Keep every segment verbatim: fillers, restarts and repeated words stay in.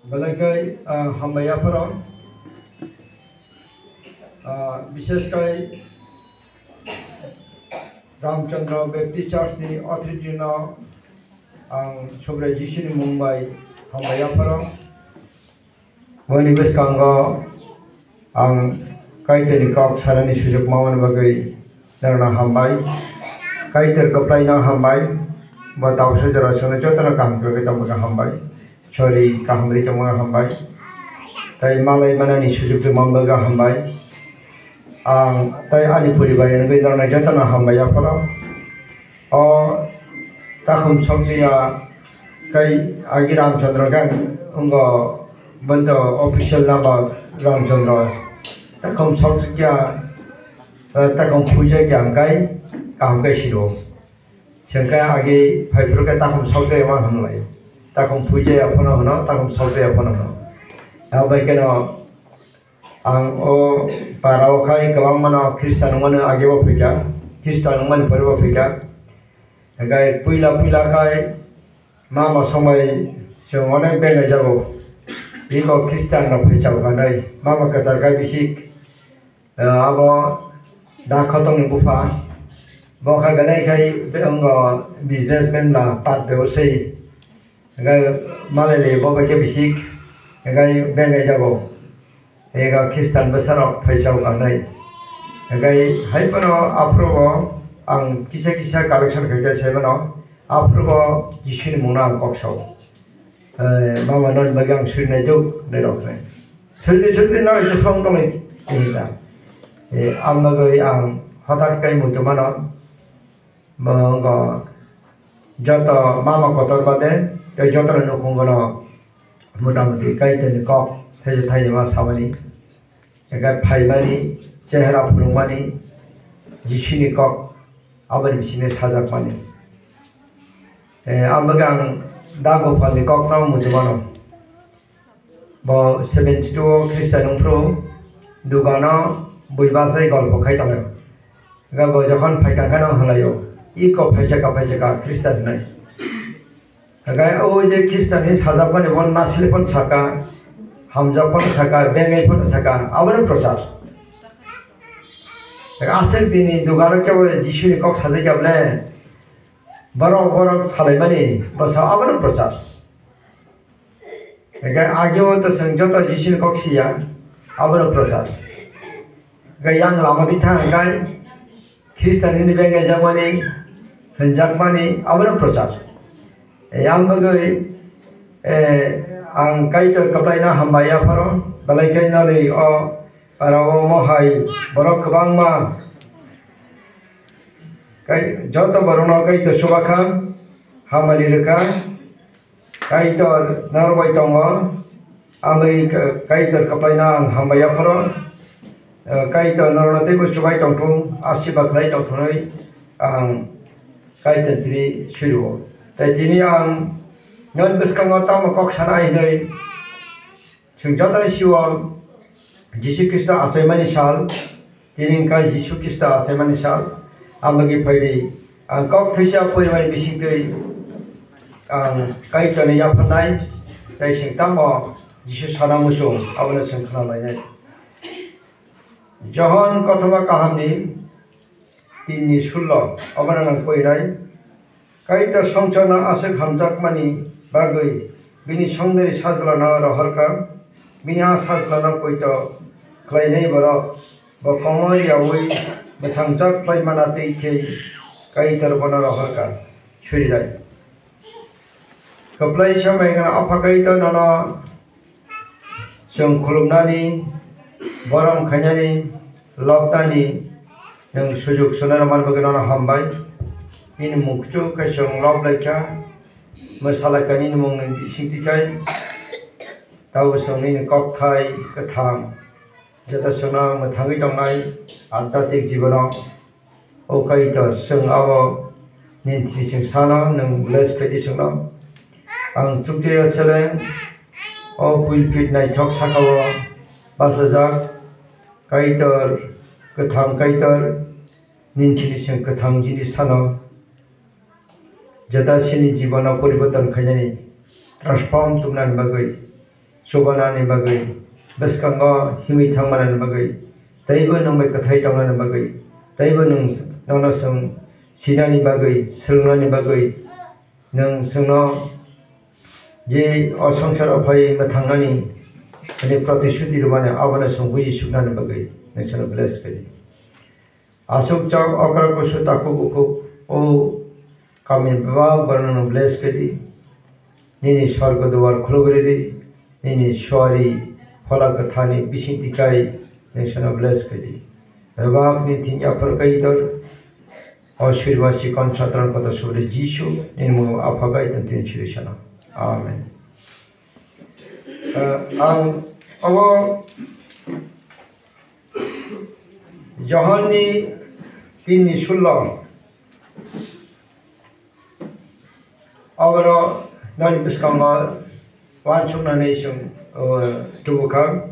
Belai khe, ah, hambai yapharo. Ah, bishesh khe Ramchandra Baptist Church ni authority no ang Subrai Jisu ni mung bai hambai yapharo. Boni bwskango ang Kaitorni kok sanani sujuk mamani bagwi norokno hambai. Kaitor kwplaino hambai. Bo tausa jora chwngno jotono kaham kwrwgwi tongmani hambai. Sori kaham ri tongmani hambai. Tai malai manani sujuk rwmani bagwi hambai. Ang tai ani poribar ni bagwi norokno jotono hambai yapharo. O takhum sokjaya kai agi Ramchandra khe wngkha bwdw official number Ramchandra. Takhum sokjaya, eh, takhum puijakya hwnkhe kaham khe siro. Chwngkhe agi phaiphuru khe takhum sokjaya ma hwnlai. Takhum puijaya phano hwno, takhum sokjaya phano hwno. Abai kheno Ang o para o khai kwbangma no Khristan wngmani age bo phaikha, Khristan wngmani pore bo phaikha. Hingkhai puila puila khai mama songbai chwng onek bengai jago. Iko Khristan rok phai chao kanai, mama kwchar khai bisik, eh, abo da khotong ni bupha. Bo kha belai khai be-, wngkha businessman la pat bebo sei. Hingkhai malai le bo bai khe bisik, hingkhai bengai jago. Ega Khristan bwsarok phai chao kanai. Hingkhai hai phano aphuru bo ang kisa kisa correction khai khe sai mano. Aphuru bo Jisuni mungno ang kok sao. Eh, mama noni bagwi ang suri nai duk, nai rok nai. Suri di, suri di, nai jeswng tong nai, hinta. Eh, ang bagwi ang hothat kai muitu mano. Bo wngkha joto mama kotor bade, tei jotono nukhungo no motamuti Kaitorni kok thaisa thaisa ma samani, hingkhe phaimani, chehra phunukmani, Jisuni kok aboni bisingo sajakmani. Eh, ang bagwi ang da Gopalni kokno muchungmano. Bo seventy two o Khristan wngphru dugano bui bachai golpo khai tongo. Hingkhe bo jokhon phaikha khe no hwnlaio, "Iko phaisaka, phaisaka Khristan," hwnwi. Hingkhe o je Khristanni sajakmani bo nasle phano saka, hamjak phano saka, bengai phano saka, abono prochar. Aswk dini dugano kebo Jisuni kok sajakya bole, borok borok salaimani bwsa abono prochar. Hingkhe ageo to chwng joto Jisuni kok siya, abono prochar. Hingkhe yang lama di thang hingkhe Khristanni bengaijakmani, hwnjakmani, abono prochar. Yang bagwi, eh, ang Kaitor kwplaino hambai yapharo, belai khe nalwi o para o mohai borok kwbangma kai-, joto borokno Kaitor chubakha, hamari rwkha. Kaitor norok bai tongo, amwi Kaitor kwplaino ang hambai yapharo. Kaitor norokno teibo chubai tongthung, asirwad khlai tongthungnai ang Kaitor tini suru-o. Tei tini ang noni bwskango tamo kok sana hinwi chwng jotoni sio Jisu Khristo achaimani sal, tini wngkha Jisu Khristo achaimani sal. Amogwi phaidi, ang kok thaisa porimani bisingtwi ang Kaitorni yapharnai, tei chwng tamo Jisu sana muchung, abono chwng khna lainai. Johon kothoma kahamni tinni sullo, obono nang poinai. Kaitor songchorno aswk hamjakmani bagwi bini songnari sajlano rohorkha, bini a sajlano poito khlainai borok, bo komo yaui mwthangjak khlai mana twi khe Kaitor bono rohorkha, surirai. Kwplai samai gwnang Apha Kaitor nono chwng khulumnani, borom khainani, lobnani nwng sujuk swnai rwmani bagwi nono hambai. Nini mung kuchuk khe chwng lob lai kha, mwsa lai kha nini mungni bisingtwi khai. Tabuk chwng nini kokthai kwthang, jeta chwngno mwthangwi tongnai adhyatmik jibono. O Kaitor, chwng abo nini thini chwng sano nwng bless khaidi chwngno. Ang chukjaya seleng o pulpit naithok sakao bachajak Kaitor, kwthang Kaitor, nini thini chwng kwthang jinis sano. Jeta chini jibono poriborton khainani, transform tubunani bagwi chubanani bagwi, bwskango himwi thangmanani bagwi, teibo nwng bai kwthai tongnani bagwi, teibo nwng nono chwng sinani bagwi, swrwngnani bagwi, nwng chwngno je o swngcharo phai mwthangnani, ani protishuti rwmani, abono chwng buji suknani bagwi nwng chwngno bless khaidi. Aswk chwng okra kusu takhuk bukhuk o kamini bebak borokno bless khaidi. Nini sorgo duar khulugwi ridi, nini suari phola kwthani bising tikai nwng chwngno bless khaidi. Bebak ni thing yaphar Kaitor, o swima chikon satran kotor subri Jisu, nini mungo Apha Kaitor tin siri sana. Amen. Eh, ang obo Johonni tinni sullo. Obono noni bwskango uansuknani chwng, o, tubukha.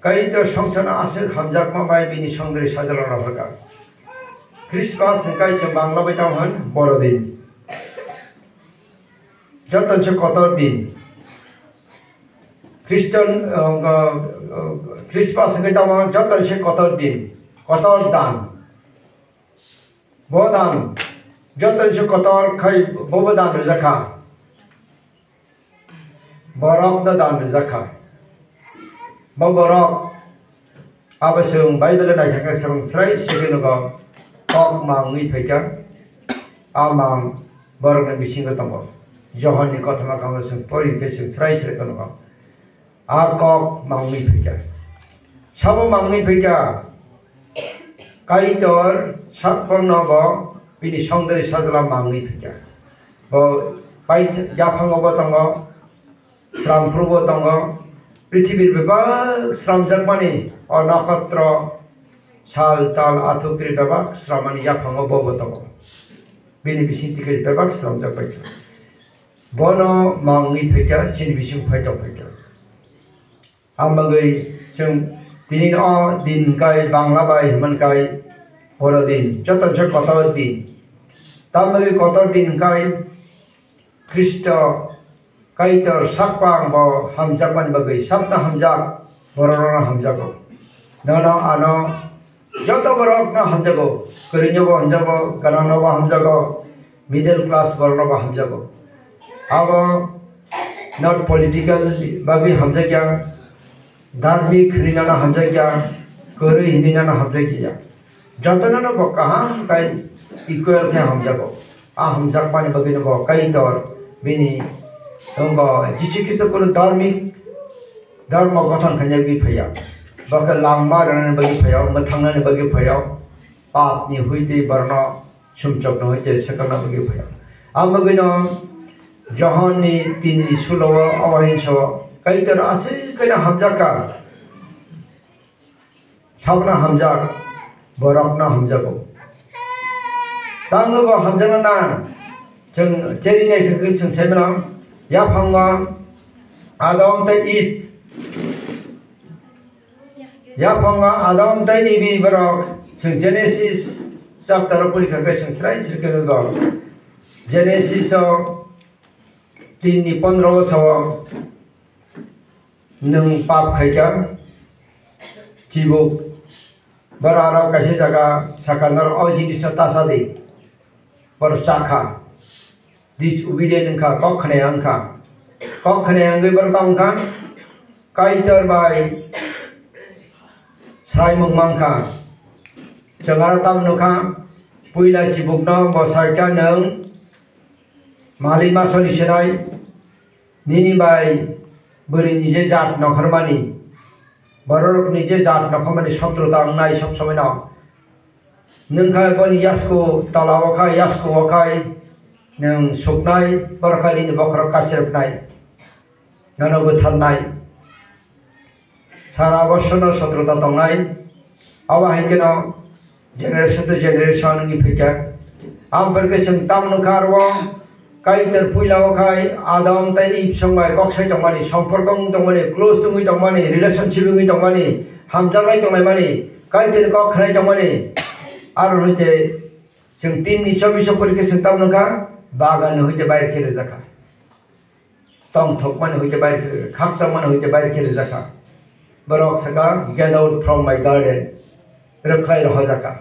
Kaitor songchano aswk hamjakma bai bini songdri sajla rohorkha. Christmas hwnkhe chwng Bangla bai tamo hwn Borodin. Joto se kotor din. Christian, uh, uh, Christmas hwnkhe tamo joto se kotor din, kotor dan. Bo dan, joto se kotor khai bobo dan rwjakha. Borok no dan rwjakha. Bo borok Abo chwng Bible naikha khe chwng srai sigi nugo, kok mangwi phaikha, a mang borokni bisingo tongo. Johonni kothoma kamo chwng pori khe chwng srai srai khe nugo, a kok mangwi phaikha. Sabo mangwi phaikha, Kaitor sakphangno bo bini songdari sajla mangwi phaikha. Bo pai yaphango bo tongo, Sramphrubo tongo, prithibir bebak sramjakmani o nokotro, sal, tal, athukri bebak srammani yaphango bobo tongo. Bini bising tikri bebak sramjak bai kha. Bono mangwi phaikha, chini bising phai tong phaikha. Ang bagwi chwng tini o din kai Bangla bai hwnman kai poro din, joto se kotor din. Tam bagwi kotor din kai Khristo Kaitor sakphang bo hamjakmani bagwi sabta hamjak, bororokno hamjago. Nono ano joto borokno hamjago, kwrwino bo hamjago, gwnangno bo hamjago, middle class borokno bo hamjago. Abo not political bagwi hamjakya, dharmik hinwi nono hamjakya, kwrwi hinwi nono hamjakya. Jotono no bo kaham kai equal khe hamjago. A hamjakmani bagwi no bo Kaitor bini, bo Jisu Khristo kunu dharmik dharma gothon khaina bagwi phaiya. Bo khe langma rwnani bagwi phaiya, mwthangnani bagwi phaiya, papni huitwi borno sumchokno huitwi sekalna bagwi phaiya. Ang bagwi no Johonni tinni sulo o hinso Kaitor aswk khe hamjakha. Sabna hamjak, borokno hamjago. Tamo bo hamjakna na, chwng cherinai khe chwng sai mano, yaphango Adam tei Eve. Yaphango Adam tei Eve borok chwng Genesis chapter o pori kha khe chwng srai srai khe nugo. Genesis o tinni pondro o sao. Nwng pap khaikha, chibuk, borok aro kaisa jaga sakha, norok o jinisno ta cha di, borok chakha, disobedient wngkha, kok khwnaya wngkha, kok khwnaya wngwi borok tamo wngkha, Kaitor bai swraimung mankha, chwng aro tamo nukha, puila chibukno bo sakha, nwng malik masoni sinai, Nini bai bwrwini je jat nokhormani, bororokni je jat nokhormani sotruta wngnai sob somoino. Nwng khe boni yasku tola o khai, yasku o khai nwng suknai, borok khai nini bokhorok kachiroknai, nono bwtharnai. Sara bosorno sotruta tongnai. Abo hai kheno generation to generation wngwi phaikha. Amphor khe chwng tamo nukha aro, Kaitor puila o khai Adam tei Eve song bai kok sai tongmani, somporko wngwi tongmani, close wngwi tongmani, relationship wngwi tongmani, hamjaknai tonglaimani, Kaitorni kok khnai tongmani. Aro hwnkhe chwng tinni chobbish o pori khe chwng tamo nukha, bagan ni hwnkhe bair khe rwjakha. tongthokmani hoite bair khe, khakchangmani hoite bair khe rijak kha. Borok sakha, "Get out from my garden." Rwkhlai rohorjak kha.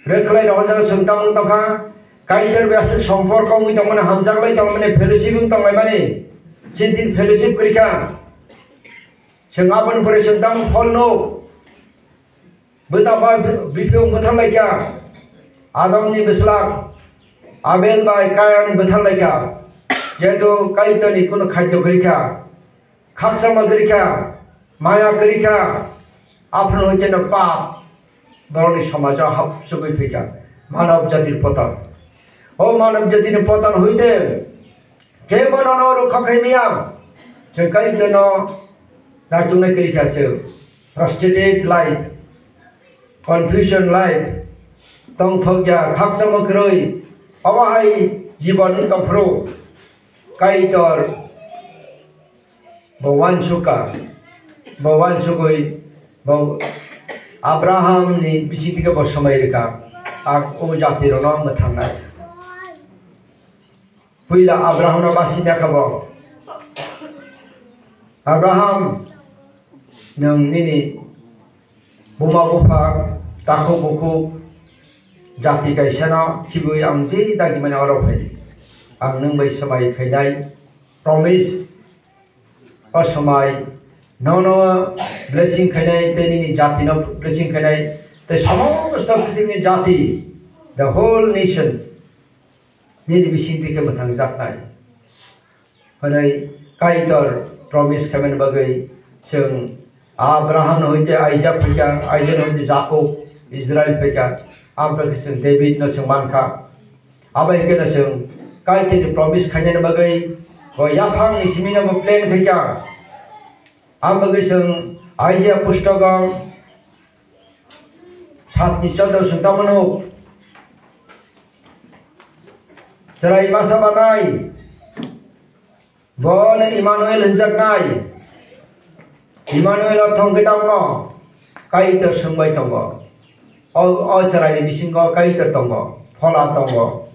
Rwkhlai rohorjak kha, chwng tamo wng tongkha? Kaitor bai aswk somporko wngwi tongmani, hamjaklai tongmani, fellowship wng tonglaimani. Chini din fellowship kwrwi kha. Chwng aboni pore chwng tamo phol nuk. Bwta bai biphiyo bwtharlaikha, Adamni bwsla Abel bai Kain bwtharlaikha, jehetu Kaitorni kunu khadyo kwrwikha, khakchangma kwrwikha, maya kwrwikha, aphuru hwnkhe no pap borokni somajo hapsugwi phaikha, manav jatir poton. O manav jatini poton hoite kebo nono rokha khai maya, chwng Kaitorno nachungnai kwrwikha se. Frustrated life, confusion life, tongthokya, khakchangma kwrwi, obo hai jibon wng tongphuru Kaitor bo uansukha, bo uansugwi bo Abrahamni bisingtwi khe bo swmai rwkha, ang o jatirokno mwthangnai. Puila Abrahamno basina kha bo, "Abraham, nwng nini buma bupha, takhuk bukhuk, jati kaisano khibwi ang je dagimani oro phai di. Ang nwng bai swmai khainai promise, o swmai nono blessing khainai tei nini jatino blessing khainai tei somosto prithibi jati, the whole nations, nini bisingtwi khe mwthangjaknai," hwnwi Kaitor promise khaimani bagwi chwng Abraham no hoite Isaac phaikha, Isaac no hoite Jacob, Israel phaikha, abo khe chwng David no chwng mankha. Abo hai kheno chwng Kaitorni promise khainani bagwi bo yaphangni simi no bo plan khaikha. Abo bagwi chwng Isaiah pustogo satni choddo chwng tamo nuk, chwrai masa manai, bono Emmanuel hwnjaknai. Emmanuel ortho hwnkhe tamo? Kaitor swngbai tongo. O, o chwraini bisingo Kaitor tongo, Phola tongo.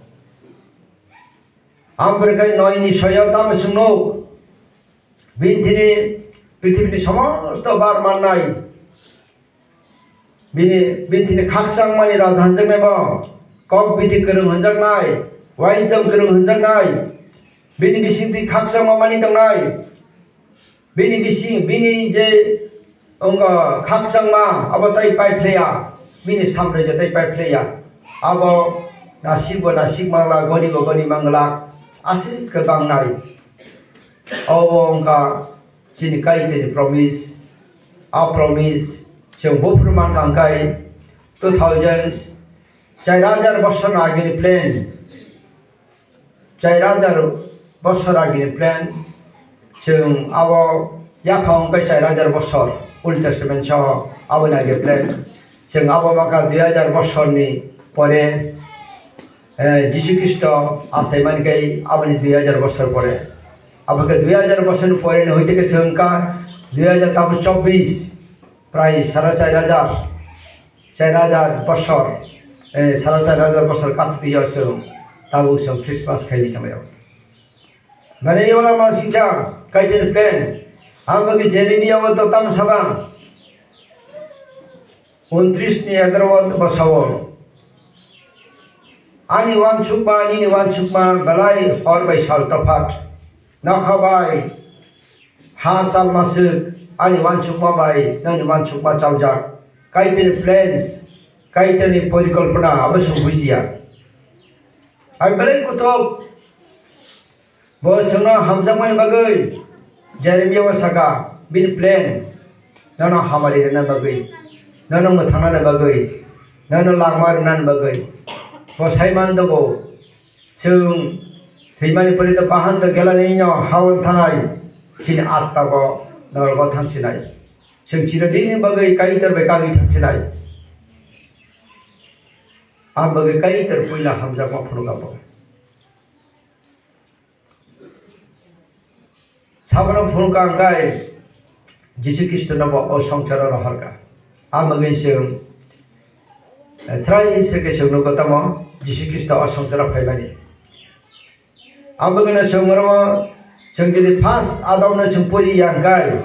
Amphorkhe noini soyo tamo chwng nuk? Bini thini prithibi ni somosto bar mannai. Bini, bini thini khakchangmani raja hwnjaknai bo, kok biti kwrwng hwnjaknai, wisdom kwrwng hwnjaknai. Bini bisingtwi khakchangma manwi tongnai. Bini bising, bini je wngkha khakchangma, abo tei paiphlaiya, bini samrwija tei paiphlaiya. Abo nasikbo nasik mangla, gonibo goni mangla, aswk khe bangnai. Obo wngkha chini Kaitorni promise. A promise chwng buphuru mankha hwnkhe two thousand, char hajar bosor agini plan. Char hajar bosor agini plan. Chwng abo yaphang wngkha char hajar bosor, Old Testament soho aboni age plan. Chwng abo mankha dui hajar bosorni pore, eh, Jisu Khristo achaimani khe aboni dui hajar bosor pore. Abo khe dui hajar bosorni pore ni hoite khe chwng wngkha dui hajar tabuk chobbish, prai sara char hajar, char hajar bosor, eh, sara char hajar bosor kattwi o chwng tabuk chwng Christmas khaini tonglaio. Mane yola ma singcha Kaitor plan. Ang bagi Jeremia o to tam sabang. Untris ni egaroh o bosao. Ani uansukma, nini uansukma, belai hor bai sal tophat. Nokha bai ha chalmaswk, ani uansukma bai nini uansukma chaljak. Kaitorni plans, Kaitorni porikolpona, abo chwng bujiya. Ai belai kutuk. Bo chwngno hamjakmani bagwi Jeremia o sakha, bini plan, nono hamari rwna bagwi, nono mwthangnani bagwi, nono langma rwnani bagwi. Bo sai man tongo, chwng thwimani pore to bahan to gelani no hao thanai, chini atta bo norogo thangsinai. Chwng chirodini bagwi Kaitor bai kagwi thangsinai. Ang bagwi Kaitor puila hamjakma phunukha bo. Sabono phunukha hwnkhe Jisu Khristono bo o songsaro rohorkha. Ang bagwi chwng, eh, srai se khe chwng nugo tamo Jisu Khristo o songsaro phaimani. Ang bagwino chwng oro Chwng jodi first Adamno chwng pori ya hwnkhe,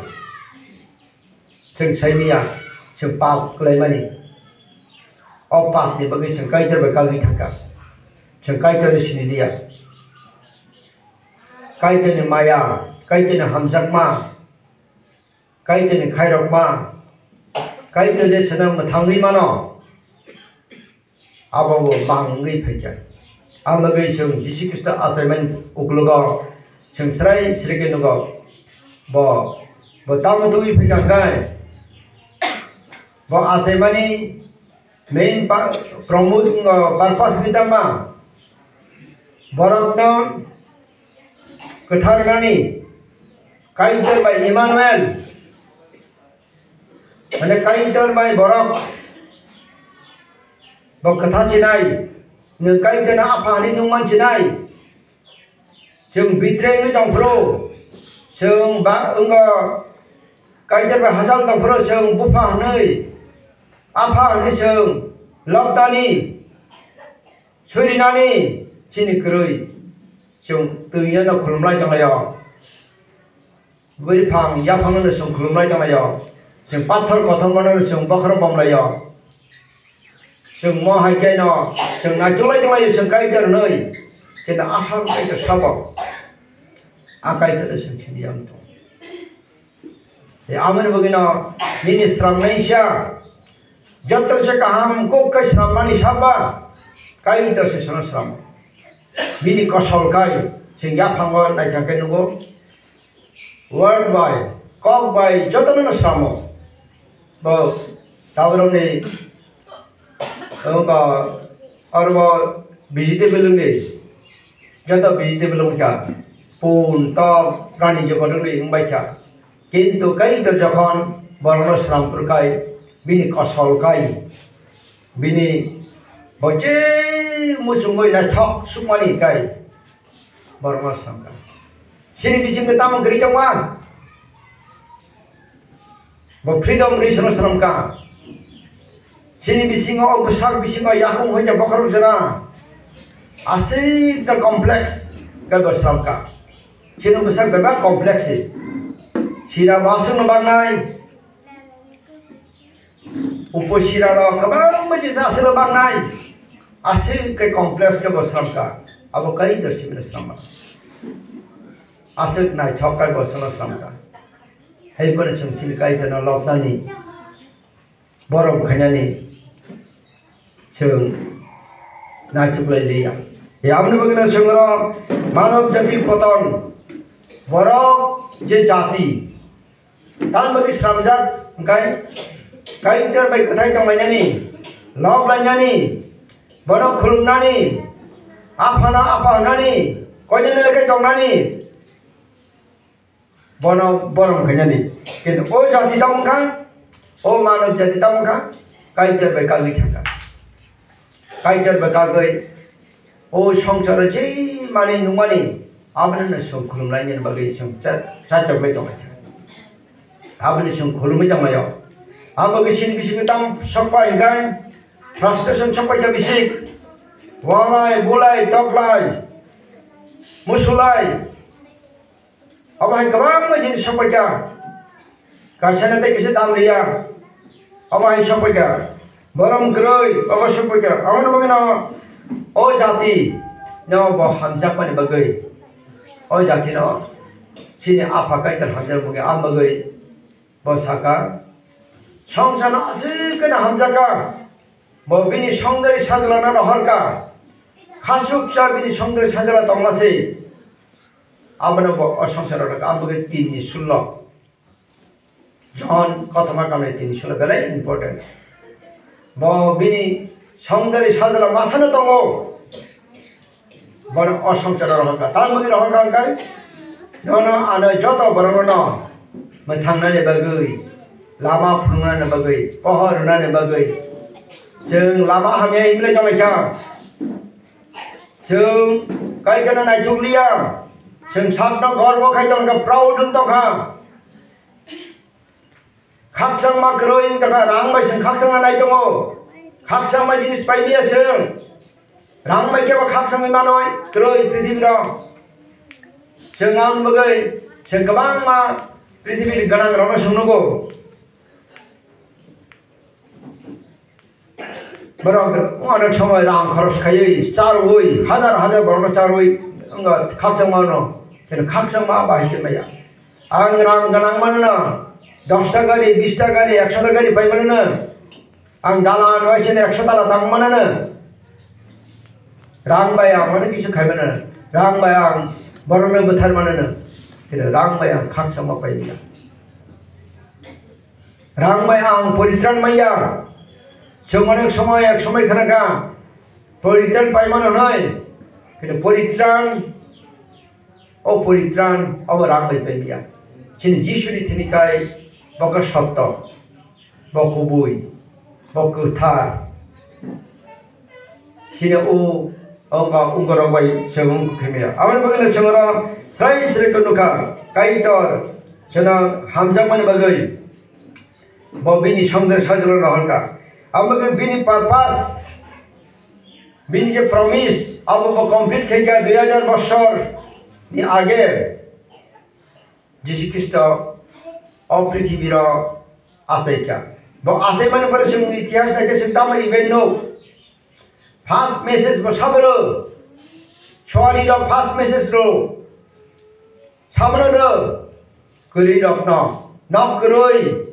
chwng saimanya, chwng pap kwlaimani. O papni bagwi chwng Kaitor bai kagwi thangkha. Chwng Kaitorno sini liya. Kaitorni maya, Kaitorni hamjakma, Kaitorni khairokma, Kaitor je chwngno mwthangwi mano, abo bo bangwi phaikha. Ang bagwi chwng Jisu Khristo achaimani uklogo chwng chwrai chwrai khe nugo. Bo, bo tamo twiwi phaikha hwnkhe, bo achaimani main pa-, promote, uh, purpose ni tama borokno kwthar nani, Kaitor bai Emmanuel, mane Kaitor bai borok bo kwtha sinai, nwng Kaitorno Apha hwnwi nung man sinai. Chwng bitrengwi tongphuru, chwng ba wngkha Kaitor bai hachal tongphuru, chwng bupha hwnwi, apha hwnwi chwng lobdani, surinani chini kwrwi, chwng twino khulumlai tonglaio. Bwrwi phang yaphangno chwng khulumlai tonglaio. Chwng pathor kothomano chwng bokhorok bomlaio. Chwng mo hai khe no chwng naichuklai tonglaio chwng Kaitor hwnwi. Kintu asal Kaitor sabo. A Kaitor chwng sini yang tong. Tei amoni bagwino nini sramnaisa joto se kaham kok kai sramnani saba Kaitor se sono sramo. Bini kosol kai chwng yaphango naithang khe nugo. Word bai, kok bai jotono no samo. Bo taborokni wngkha oro bo vegetable wngwi, joto vegetable wngkha, pun, tok, prani jogotni wngbaikha. Kintu Kaitor jokhon borokno swnam phuru kai, bini kosol kai, bini bo je muchungwi naithok sukmani kai, borokno swnamkha. Chini bisingo tamo kwrwi tongma? Bo freedom ni sono swnamkha. Chini bisingo, o bwsak bisingo yakung hoite bokhorok jora. Aswk ta complex khe bo swnamkha. Chini bwsak bebak complex se. Sira bo aswkno baknai. Upo sira rok kwbangma jinsa aswkno baknai. Aswk khe complex khe bo swnamkha. Abo Kaitor sibino swnamkha. Aswk naithok khe bo sono swnamkha. Hai phano chwng chini Kaitorno lobnani, borom khainani chwng naichuklai liya. Aboni bagwino chwng oro manav jati poton, borok je jati, tamni bagwi swnamjak, hwnkhe Kaitor bai kwthai tonglainani, lob lainani, bono khulumnani, aphano apha hwnani, koinene khe tongnani, bono borom khainani. Kintu o jati tamo wngkha, o manav jati tamo wngkha, Kaitor bai kagwi thangkha. Kaitor bai kagwi o songsaro je manwi nukmani, abono no chwng khulumlainani bagwi chwng cha-, chachokbai tongkha. Abono chwng khulumwi tonglaio. Abo khe chini bisingo tamo sokpai hwnkhe, frustration sokpaikha bisi, walai, bulai, toklai, musulai, Obo hai kwbangma jinis sokpaikha. Kaisa na tei kisa dam riya. Obo hai sokpaikha. Borom kwrwi, obo sokpaikha. Aboni bagwino o jati no bo hamjakmani bagwi, o jati no chini Apha Kaitor hamjakmani bagwi, am bagwi bo saka, songsarno aswk khe hamjakha. Bo bini songdari sajlano rohorkha. Khasuksa bini songdari sajla tongma se. Abono bo o songsaro rwkha, abo khe tinni sullo. Johon kothoma kamni tinni sullo belai important. Bo bini songdari sajla masano tongo. Bono o songsaro rohorkha. Tamoni rohorkha hwnkhe, nono ano joto borokno mwthangnani bagwi, lama phunuknani bagwi, pohor rwnani bagwi, chwng lama hamya hinwi tonglaikha. Chwng Kaitorno naichukliya, chwng sakno gorbo khai tongkha, proud wng tongkha. Khakchangma kwrwi wng tongkha, rang bai chwng khakchangna nai tongo. Khakchangma jinis paimaya chwng. Rang bai kebo khakchangwi manwi kwrwi prithibi rok. Chwng ang bagwi chwng kwbangma prithibini gwnangrokno swngnogo. Borok onek somoy rang khoros khaiwi, charwi, hajar hajar borokno charwi wngkha khakchangmano, kheno khakchangma bahai khe maya. Ang rang gwnang manwno, dosta gari, bista gari, ekshota gari pai manwno. Ang dalan waisano ekso tala tang manano. Rang bai ang onek kisu khai manano. Rang bai ang borokno bwthar manano. Kheno rang bai ang khakchangma pai maya. Rang bai ang poritran maya. Chwng onek somoy ek somoy khna kha poritran pai mano hnai. Kheno poritran, o poritran obo rang bai pai maya. Chini Jisuni thini khai bo khe sotto. Bo kubui, bo kwthar. Chini o, o ba ungorok bai chwng wng khe maya. Aboni bagwi no chwng oro srai srai khe nukha, Kaitor chwngno hamjakmani bagwi bo bini songdor sajla rohorkha. Abo bagwi bini purpose, bini je promise, abo bo complete khaikha dui hajar bosor ni age. Jisu Khristo o prithibiro achaikha. Bo achaimani pore chwng itihas naikhe chwng tamo event nuk. First message bo sabo rw. Suari rok first message rw. Sabono rw. Kwrwi rokno. Nok kwrwi.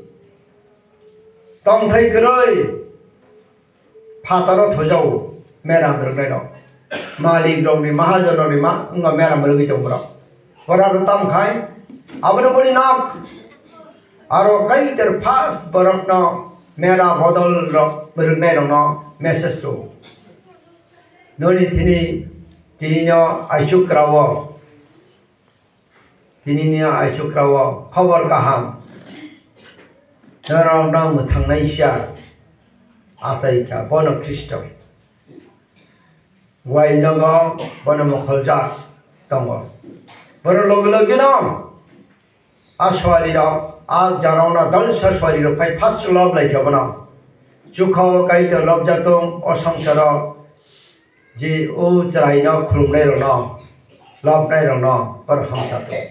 Tongthai kwrwi. Phataro thojao meram rwknai rok. Malik rokni, mahajon rokni ma wngkha meram rwgwi tong borok. Borok rok tamo khai abono boni nok. Aro kaitor first borokno mera bodol rok rwknai rokno message rw. Noni thini tini no aichuk krawo. Tinini aichukra-o khobor kaham norokno mwthangnaisa achaikha, bono Khristo. Wainogo bono mokholjak tongo. Borok logi logino a suarirok, a jarokno dolsa suarirok phai first love laikha bono. Chukha-o Kaitor lobjak tong o songsaro. Je o chwraino khulumnairokno, lobnairokno borok hamsa tongo.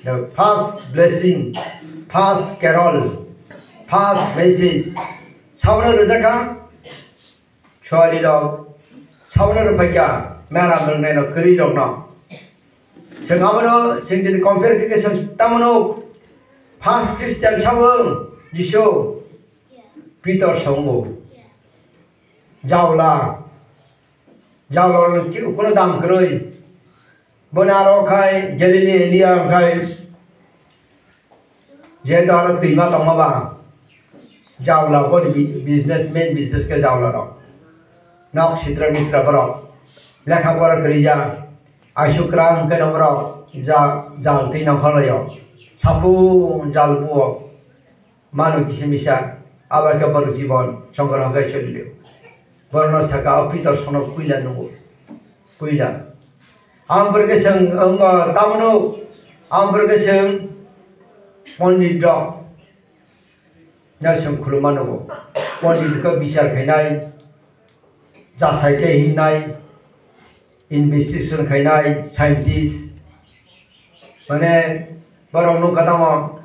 The first blessing, first carol, first message, sabono rwjakha, suarirok, sabono rwphaikha, mera mwrwknaino, kwrwirokno. Chwng abono, chwng chini compare khe, khe chwng tamo nuk, first Christian sabo, Jisu, Pitor songo. Jaula. Jaula rok khe kuno dam kwrwi. Boni aro khai Galili Elia khai. Jehetu aro twima tongma ba. Jaula boni bi-, business, main business khe jaula rok. Nok sitra mitra borok. Lekha pora kwrwi ya. Aisuk kwrang hwnkhe no borok ja-, jal twi nongkhor laio. Sapu jal buo. Manu kisa misa, abo khe borok jibon songkor hwnkhe choli liu. Borokno saka o Pitor sono puila nungo, puila. Ang borokhe chwng, wngkha, tamoni ang borokhe chwng pondit rok no chwng khuluma nungo. Pondit khe bichar khainai, jasai khe hinnai, investigation khainai scientist, mane borok nukha tamo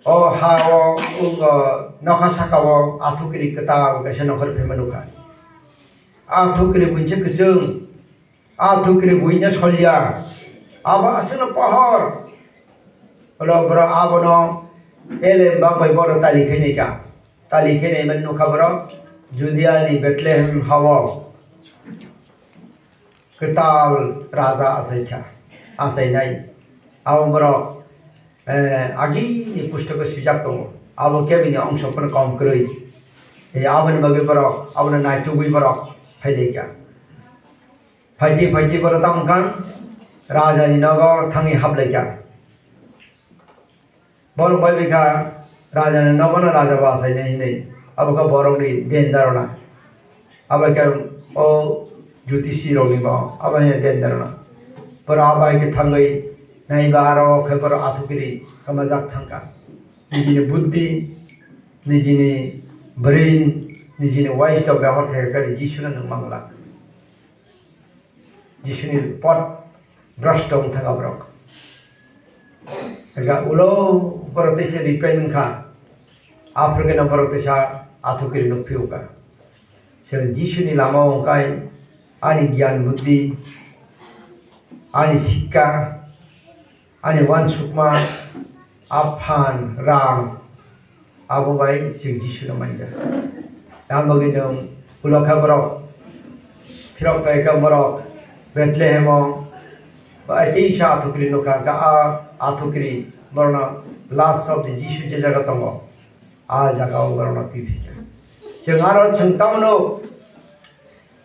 o ha o, o nokha saka o athukiri kwtal kaisa nongkhor phaima nukha. Athukiri buinse kwchwng, athukiri buino solya, abo aswkno pohor. Ulo borok abono elem bak bai bono tali khainai ka. Tali khe naiman nukha borok, Judia ni Bethlehem hao kwtal raja achaikha, achainai. Abo borok, eh, agini pustoko swijak tongo. Abo kebini ongso phano kom kwrwi. Eh, aboni bagwi borok, abono naitugwi borok phailaikha. Phaidi phaidi borok tamo wngkha, raja ni nogo thangwi haplaikha. Borok bai bikha raja ni nogo no raja bo achainai hinwi. Abo khe borok ni den dharona. Abo khe o jyotisi rok ni bo abo ni den dharona. Borok abo hai khe thangwi naiba aro khe borok athukiri kwmajak thangkha. Nijini buddhi, nijini brain, nijini wise to byabohar khe khe Jisu no nwng mangla. Jisuni pot Drosto wng thang borok. Ega ulo borok teisa repent wngkha. Aphuru khe no borok teisa athukiri nuk phiyokha. Chwng Jisuni lama o wngkha, ani gyan buddhi, ani sikka, ani uansukma, aphan, rang, abo bai chwng Jisuno manja. Tamo bagwi nwng ulo khe borok phirok bai khe borok Bethlehem o bai teisa athukiri nukha, kha a athukiri borokno last of the Jisu je jaga tongo, a jaga o borokno twi phikha. Chwng aro chwng tamno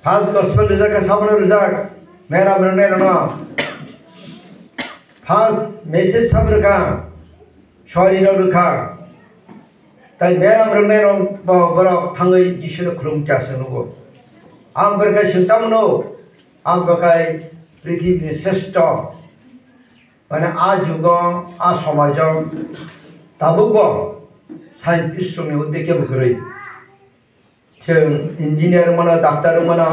First gospel rijak kha, sabono rijak, meram rwnai rwno. First message sabo rwkha, sorry no rwkha. Tai meram rwnai rok bo borok thangwi Jisuno khulum kya se nugo. Ang bwrwkha sing tamno, ang bwkhai prithibini sreshto. Mane a jugo, a somajo tabukbo scientist rokni uddekhe bwkhwrwi. Chwng engineer wngmano, doctor wngmano,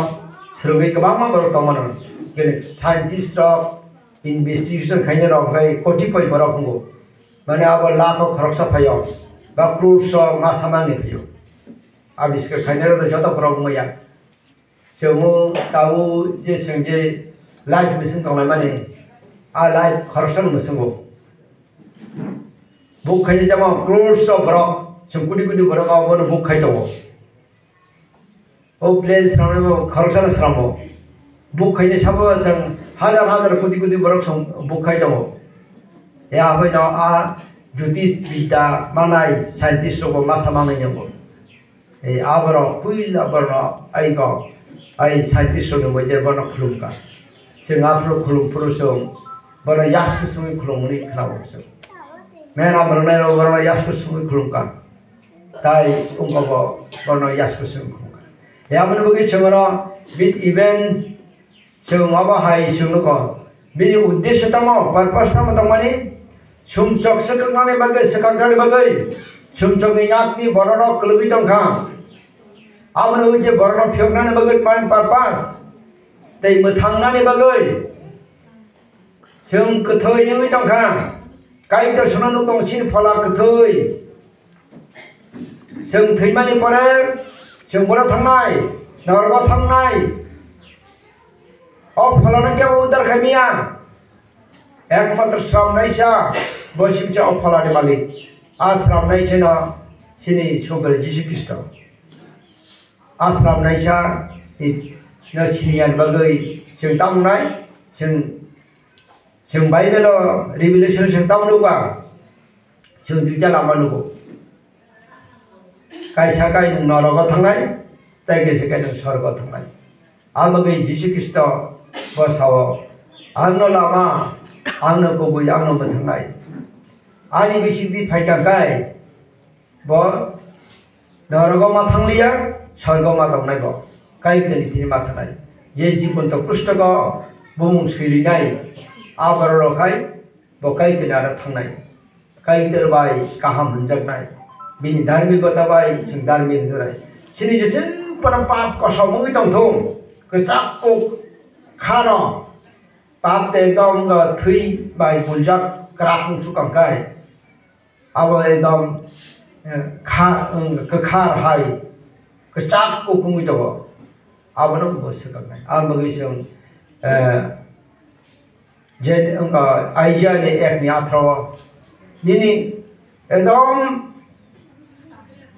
swrwngwi kwbangma borok tongmano. Bini scientist rok, investigation khainai rok, hwnkhe kotipoi borok wngo. Mane abo lakho khoroksa phaio, ba crores o masa mangni phaio. Abiskar khainai rok joto borok wngmaya. Chwng o tabuk je chwng je life mission tonglaimani, a life khoroksa no mwswngo. Book khainai tamo crores o borok, chwng koti koti borok abono book khai tongo. O plane swnamnai bo khoroksano swnamo. Book khainai sabo chwng hajar hajar koti koti borok song book khai tongo. E abai no a Jyotish Vidya manai scientist rok bo masa manai nyango. E aborok puila borno ai go ai scientist rok ni moide borno khulumka. Chwng aphuru khulum phuru chwng borno yasku sungwi khulumani khwnao chwng. Mera borno borno yasku sungwi khulumka. Tai wngkha bo bono yasku se wngkha. Yamani bagwi chwng oro bit event chwng obo hai chwng nukho. Bini uddesyo tamo, purpose tamo tongmani? Sumsok swkaknani bagwi, swkaknani bagwi, sumsokni yakni bororok kwlwgwi tongkha. Aboni ui je bororok phiyoknani bagwi main purpose tei mwthangnani bagwi chwng kwthwi wngwi tongkha. Kaitor sono nuk tongo chini phola kwthwi. Chwng thwimani pore chwng boro thangnai, norogo thangnai. O pholano kebo udar khaimiya. Ekmatro sramnaisa bo sibsa o pholani malik. A sramnaisano chini Subrai Jisu Khristo. A sramnaisa no siniyan bagwi chwng tamnai, chwng Chwng Bible o Revelation o chwng tamo nukha, chwng duita lama nugo. Kaisa kai nwng norogo thangnai, tei kaisa kai nwng sorgo thangnai. Abagwi Jisu Khristo bo sao, "Angno lama, angno kubui, angno mwthangnai. Ani bisingtwi phaikha kai, bo norogo ma thangliya, sorgo ma tongnai bo. Kaitorni thini ma thangnai. Je Jibanto Khristogo bumung swirinai, a bororok hai bo Kaitorni aro thangnai. Kaitor bai kaham hwnjaknai. Bini dharmikota bai chwng dharmik hwnjaknai. Chini jeswk phano pap kosom wngwi tongthung, kwchak kuk khano pap tei ekdom thwi bai buljak kwrak wng sukang kai." Abo ekdom, eh, kha-, wng, kwkhar hai, kwchak kuk wngwi tongo. Abono bo swkaknai. Aboni bagwi chwng, eh, je wngkha Isaiah ni ek ni atharo o, nini ekdom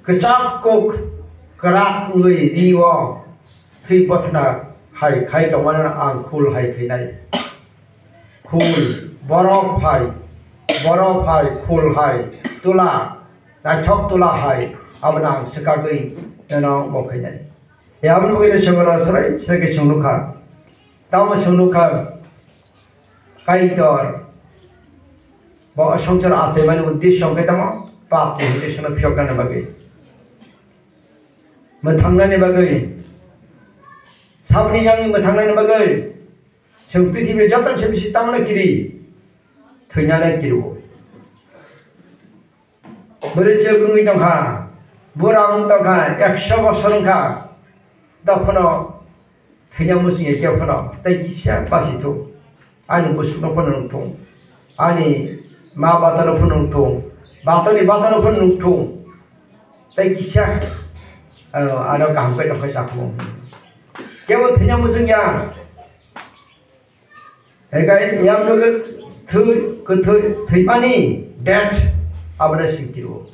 kwchak kuk kwrak wngwi rio thwi bothna hai khai tongmani ang khul hai phinai. Khul, borof hai, borof hai, khul hai, tula, naithok tula hai, abono ang swkagwi nono bo khainai. E aboni bagwi no chwng oro srai srai khe chwng nukha. Tamo chwng nukha, Kaitor bo swngchar achaimani uddesyo hwnkhe tamo? Papni uddesyono phiyoknani bagwi, mwthangnani bagwi, saboni yangni mwthangnani bagwi. Chwng prithibi joto se bisi tamno kiri, thwinano kiriwo. Bwrwi chwk wngwi tongkha, bura wng tongkha, ekso bosor wngkha, dophano thwina muchungya khe phano tei kisa basi thung. Ani bwswkno phano nukthung, ani ma batano phano nukthung, batani batano phano nukthung, tei kisa, ano, ano kaham khe tongkhe chakhumung. Kebo thwina muchung ya. Ekai yamno khe thwi, kwthwi, thwimani death abono singtio.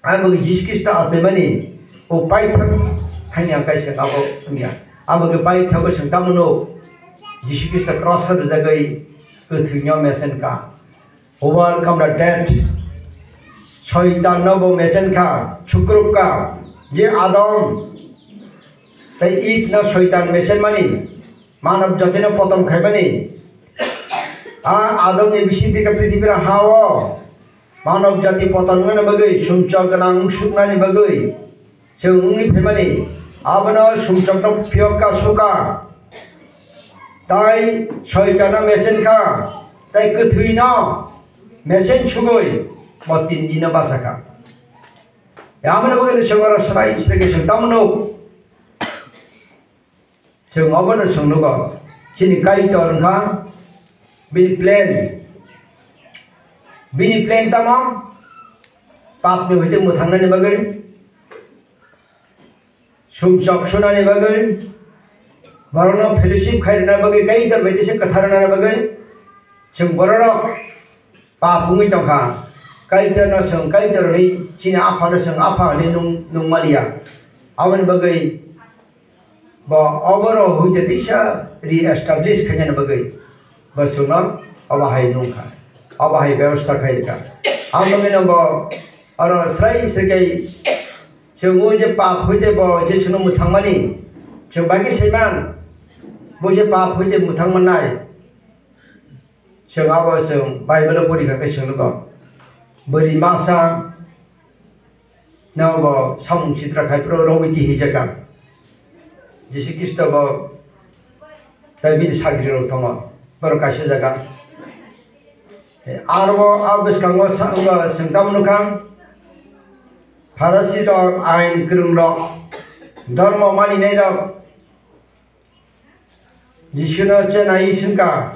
Abo khe Jisu Khristo achaimani o paithak thangya kaisa abo wngya. Abo khe paithago chwng tamo no Jisu Khristo cross o rwjagwi kwthwino mesen kha. Overcome the death. Soitan no bo mesen kha, chukruk kha, je Adam tei Eve no Soitan mesen mani, manav jati no poton khaimani. A Adam ni bising theke prithibi ha o manav jati poton wngna bagwi, sumchok gwnang suknani bagwi chwng wngwi phaimani, abono sumchokno phiyokka suka, tai Soitano mesen kha, tai kwthwino mesen sugwi bo tin dino basa kha. Aboni bagwi chwng oro swrai swrai khe chwng tamo nuk. Chwng obono chwng nugo, chini Kaitor wngkha bini plan. Bini plan tamo? Papni hoite mwthangnani bagwi, sumchok sunani bagwi, borokno fellowship khai rwna bagwi, Kaitor bai tisa kwthar rwna bagwi, chwng bororok pap wngwi tongkha. Kaitorno chwng Kaitor hwnwi, chini Aphano chwng Apha hwnwi nung-, nungmaliya. Aboni bagwi bo oboro huite tisa re-establish khainani bagwi bo chwngno obo hai nungkha, obo hai bebostha khairikha. Ang bagwino bo oro srai srai khe chwng o je pap huite bo je chwngno mwthangmani chwng bai khe saiman, bo je pap huite mwthangmannai. Chwng abo chwng Bible o pori kha khe chwng nugo. Bwrwi masa no bo samung sitra khai phuru rwui twi hijak kha. Jisu Khristo bo tei bini sagri rok tongo. Borok kaisa jaga. Aro bo a bwskango sa-, wngkha chwng tamo nukha. Pharisi rok, ain kwrwng rok, dhormo maninai rok, Jisuno chenai swngkha,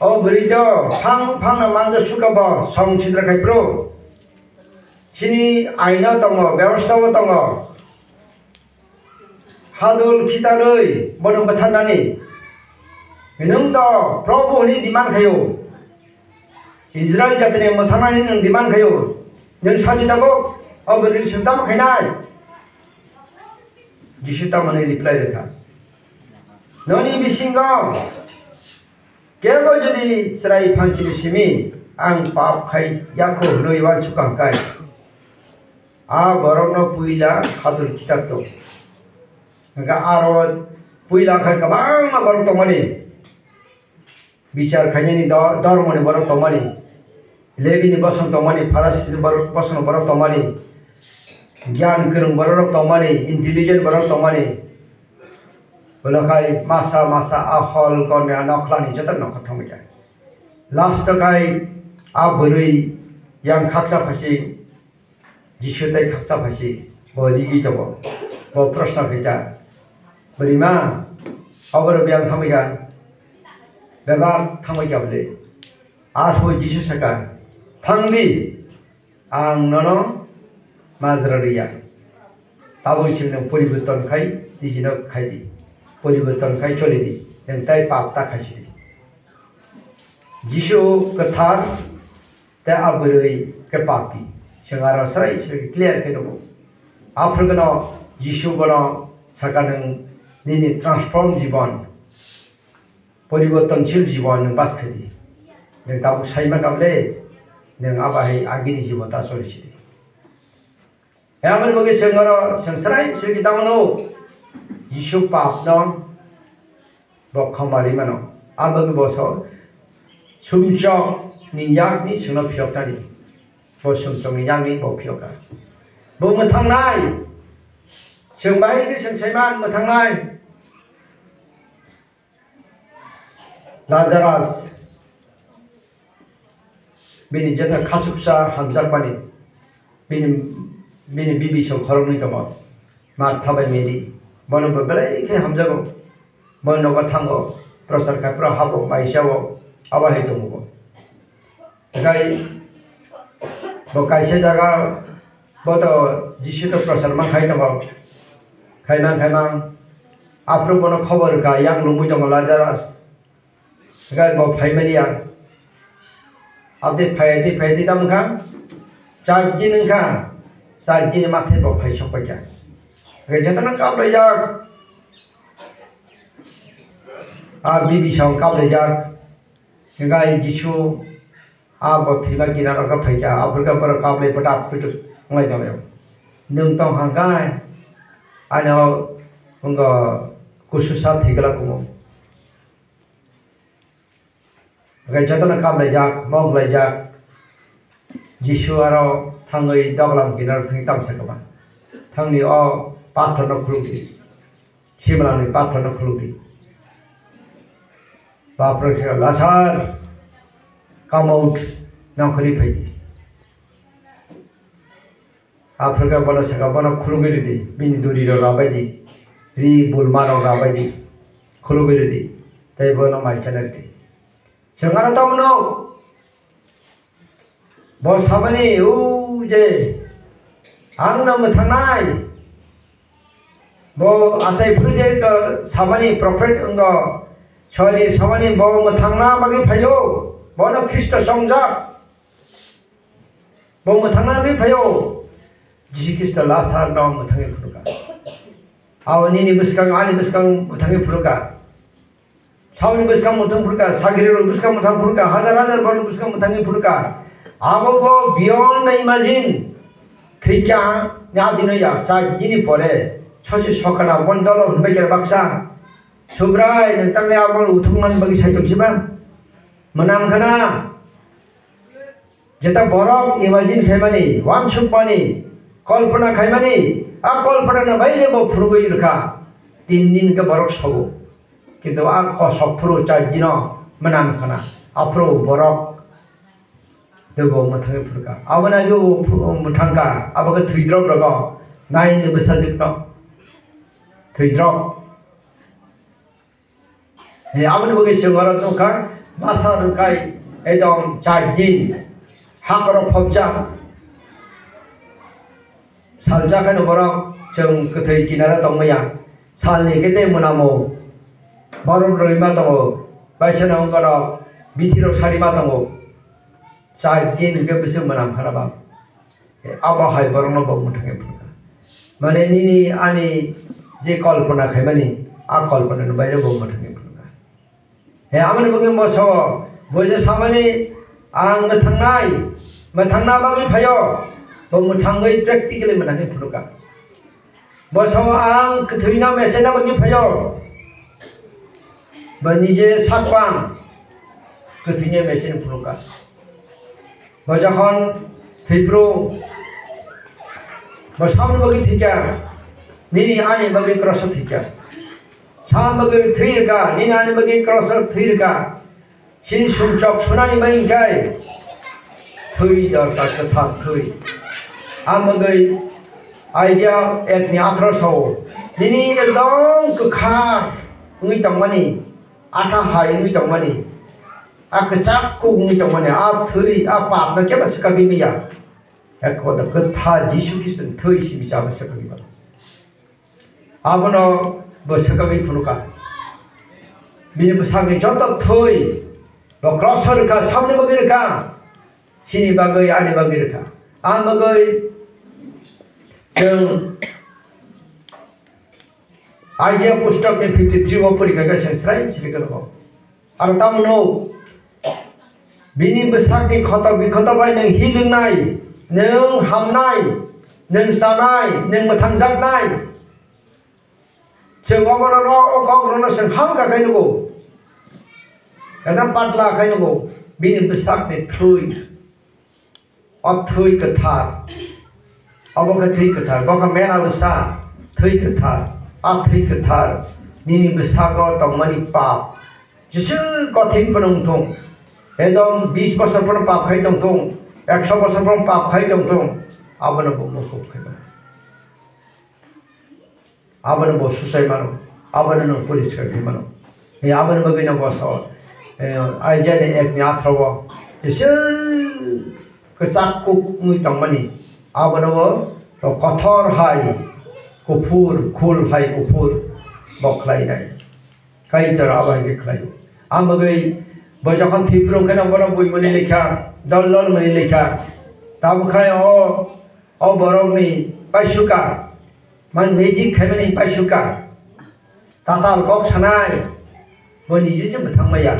"O bwrwi do, phang phangno manja sukha bo, samung sitra khai phuru? Chini aino tongo, bebostha bo tongo. Hadul khitarwi bono bwtharnani. Nwng do Probu hwnwi demand khaio. Israil jatini mwthangnani nwng demand khaio. Nwng sachi tabuk, o bwrwi swng tamo khainai?" Jisu tamoni reply rwkha, "Noni bisingo kebo jodi chwrai phanchini simi ang pap khai yakho hwnwi uansukha hwnkhe, a borokno puila hadul khitar tong." Hwnkhe aro puila khai kwbangma borok tongmani. Bichar khainani do-, dormoni borok tongmani, Lebini bosong tongmani, Pharisi borok, bosong borok tongmani, giyan kwrwng borok tongmani, intelligent borok tongmani, ulo khai masa masa a hol korni a nokhlani joto nokha thangwi kha. Last o khai a bwrwi yang khaksa phaising Jisu tei khaksa phaising bo rigwi tongo. Bo proshno khaikha, "Bwrwima, oborok biyang thangbaikha, bebak thangbaikha bwle?" Arphuh Jisu sakha, "Thang di, ang nono majra rwya. Tabuk se nwng poriborton khai nijino khai di, poriborton khai choli di, nwng tai pap ta khai si di." Jisu kwthar tei a bwrwi khe papi. Chwng aro srai srai clear khe nugo. Aphuru gano Jisu bono sakha, "Nwng nini transform jibon, poribortonshil jibon nwng bas khe di. Nwng tabuk sai ma kha bwle, nwng abo hai agini jibon ta choli si di." Aboni bagwi chwng oro chwng srai srai khe tamo nugo, Jisu papno bo khoma ri mano. Aboni bagwi bo so sumchokni yakni chwngno phiyoknani. Bo sumchokni yakni bo phiyokha. Bo mwthangnai. Chwng bahai khe chwng saiman mwthangnai. Lazarus, bini jeta khachuksa hamjakmani, bini, bini bibisong khoroknwi tongo, Martha bai Mary. Bono bo belai khe hamjago, bo nogo thango. prochar khai, pura habo maisa o abo hai tongo bo. Tei bo kaisa jaga bo to Jisu to prochar ma khai tongo, khaimang khaimang aphuru bono khobor rwkha, yang lungwi tongo Lazarus. Tei bo phaimani ya. Aboni phai, tei phai, tei tamo wngkha? Char din wngkha. Char din ni mathai bo phai sok paikha. Tei jotono kaplaijak. A bibi song kaplaijak. Tei Jisu a bo thwima kinaro khe phaikha. Aphuru khe borok kaplai pwtak pwtuk wnglai tonglaio. Nwng tong kha khe ano wngkha kusu sa thwi glak wngo. Hwnkhe jotono kaplaijak, mok laijak, Jisu aro thangwi doglam kinaro thangwi tamsa kwma. Thangni o pathorno khulukdi, simlani pathorno khulukdi. Bapre se, "Lazar, come out, nongkhorwi phaidi." Aphuru khe bono sakha, "Bono khulugwi rwdi, bini duri rok rabai di, ri bulma rok rabai di, khulugwi rwdi, tei bono mai chana rwdi." Chwng ano tamo nuk? Bo samani, "O je, ang no mwthangnai." Bo achai phuru je samani prophet wngo, sori samani bo mwthangna bagwi phaio, bono Khristo chongjak. Bo mwthangna bagwi phaio. Jisu Khristo Lazarno mwthangwi phunukha. Abo nini bwskang, ani bwskang mwthangwi phunukha. Saboni bwskang mwthang phunukha, sagrirokni bwskang mwthang phunukha, hajar hajar borokni bwskang mwthangwi phunukha. Abo bo beyond the imagine. Thwikha, ya dino ya, char dini pore, sosi sokana, boni dolo hwnbai khe baksa. Subrai, nwng tangwi abo uthukmani bagwi saitok siba? Mwnam khana. Jeta borok imagine khaimani, uansukmani, kolpona khaimani, a kolponani baire bo phunugwi rwkha. Tin din khe borok sobo. Kintu a kosok phuru char dino mwnam khana. Aphuru borok teibo mwthangwi phunukha. Aboni age bo phu-, mwthangkha. Abo khe thwidrop rogo. Naini bwsajwkno. Thwidrop. He, aboni bagwi chwng oro tongkha, masa rwkhai ekdom char din hakhoro phobjak. Salsa kheno borok chwng kwthwi kinaro tongmaya. Salni khe tei mwnamo. Borok rwima tongo, baisano wngkha rok, bithirok sarima tongo. Char din hwnkhe bwswk mwnam khana ba. Abo hai borokno bo mwthangwi phunukha. Mane nini ani je kolpona khaimani, a kolponani baire bo mwthangwi phunukha. He, aboni bagwi bo sao, bo je samani, "Ang mwthangnai, mwthangna bagwi phaio," bo mwthangwi practically mwthangwi phunukha. Bo sao, "Ang kwthwino mechena bagwi phaio." Bo nije sakwang kwthwino mechena phunukha. Bo jokhon thwipru, bo samni bagwi thwikha, nini ani bagwi kroso thwikha. Sam bagwi thwi rwkha, nini ani bagwi kroso thwi rwkha. Chini sumchok sunani bai hwnkhe thwi dorkar, kwthar thwi. Ang bagwi Isaiah ekni atharo sao, nini ekdom kwkhar wngwi tongmani, atha hai wngwi tongmani, a kwchak kuk wngwi tongmani, a thwi, a papno kebo swkagwi manya. Ekmato kwthar Jisu Khristoni thwi simi chaba swkagwi mano. Abono bo swkagwi phunukha. Bini bwsakni joto thwi bo kroso rwkha, saboni bagwi rwkha. Chini bagwi, ani bagwi rwkha. Ang bagwi chwng Isaiah pustok ni fifty three o pori kha, kaisa srai srai khe rwkha. Aro tamo nuk, bini bwsakni khoto bikhoto bai nwng hil wngnai, nwng hamnai, nwng chanai, nwng mwthangjaknai. Chwng oborok o kok rwno chwng hamkha khe nugo, ekdam patla khe nugo, bini bwsakni thwi. O thwi kwthar, obo khe thwi kwthar, bo khe mera bwsa, thwi kwthar, a thwi kwthar, nini bwsago tongmani pap, jesu kothin phano wngthung, ekdom bis bosor phano pap khai tongthung, ekso bosor phano pap khai tongthung, abono bo mukhub khai mano. Abono bo suchai mano, abono nwng poriskar khe mano. Aboni bagwi no bo sao, eh, Isaiah ni ek ni atharo o, kisa kwchak kuk wngwi tongmani, abono bo kothor hai kuphur, khul hai kuphur bo khlainai. Kaitor abo hai khe khlai. Ang bagwi bo jokhon thwipro wngkheno bono buimani lekha, dol dol mani lekha. Tamo khai o, o borokni paisuka, man magic khaimani paisuka. Tatal kok sanai, bo niji se mwthang maya.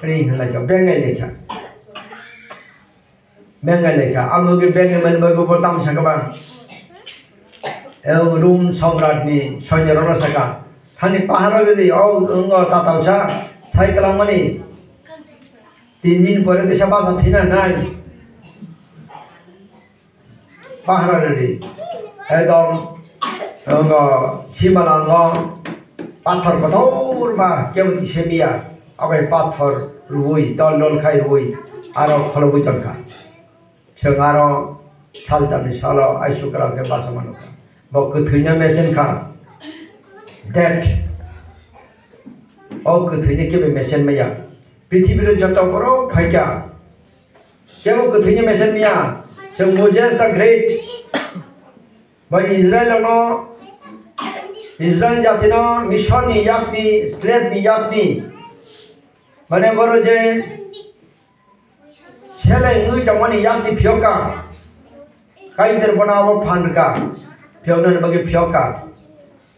Ring hwnlai kha, bengai lekha. Bengai lekha, amo khe bengai mani bagwi bo tamo sakha ba. Eo Rum somrat ni soinyo rok no sakha, thani pahar o rwdi, o wng o tatal sa, sai kwlangmani. Tin din pore tisa bacha phina nai. Pahar o rwdi. Ekdom, wng o simalango pathor kotor ba kebo tisa miya. Abai pathor rwui, dol dol khai rwui, aro kholobwi tongkha. Chwng aro saltamni salo aisuk kwrang khe bacha manukha. Bo kwthwino mesen kha. Death. O kwthwino kebo mesen maya. Prithibiro joto borok phaikha. Kebo kwthwino mesen maya. Chwng Moses the Great. Bo Israel no, Israel jatino Misor ni yakni, slave ni yakni. Mane boro je Seleng wngwi tongmani yakni phiyokha. Kaitor bono abo phan rwkha. Phiyoknani bagwi phiyokha.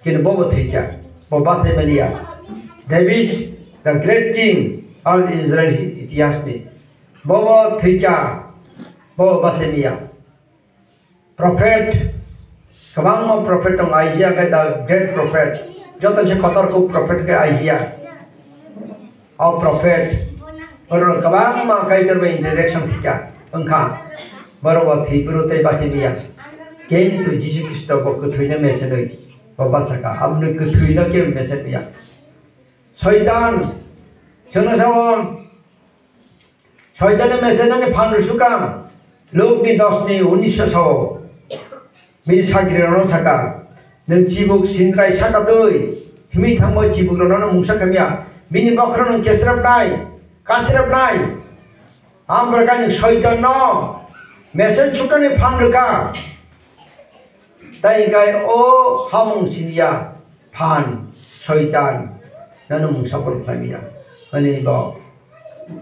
Kintu bobo thwikha. Bo bachai maliya. David, the great king of Israel itihasni. Bobo thwikha. Bobo bachai maliya. Prophet, kwbangma prophet tongo, Isaiah khe the great prophet, joto se kotor kuk prophet khe Isaiah. O prophet, borok kwbangma Kaitor bai interaction khikha, wngkha, borok bo thwi phuru tei bachai maya. Kintu Jisu Khristo bo kwthwino mesenwi bo bachakha, aboni kwthwino khe mesen maya. Soitan, chwngno sao, Soitanni mesenani phan rwsukha, Lukni dos ni unis o sao. Bini sagrirokno sakha, "Nwng chibuk sindrai saka twi himwi thangwi chibukrokno mungsa khamya, bini bokhorok nwng kesrepnai, kasrepnai." Amprokani Soitanno mesen sukani phan rwkha. Tai hwnkhe o hamung siniya phan, Soitan, nano mungsa phuru khlaimaya. Hwnwi bo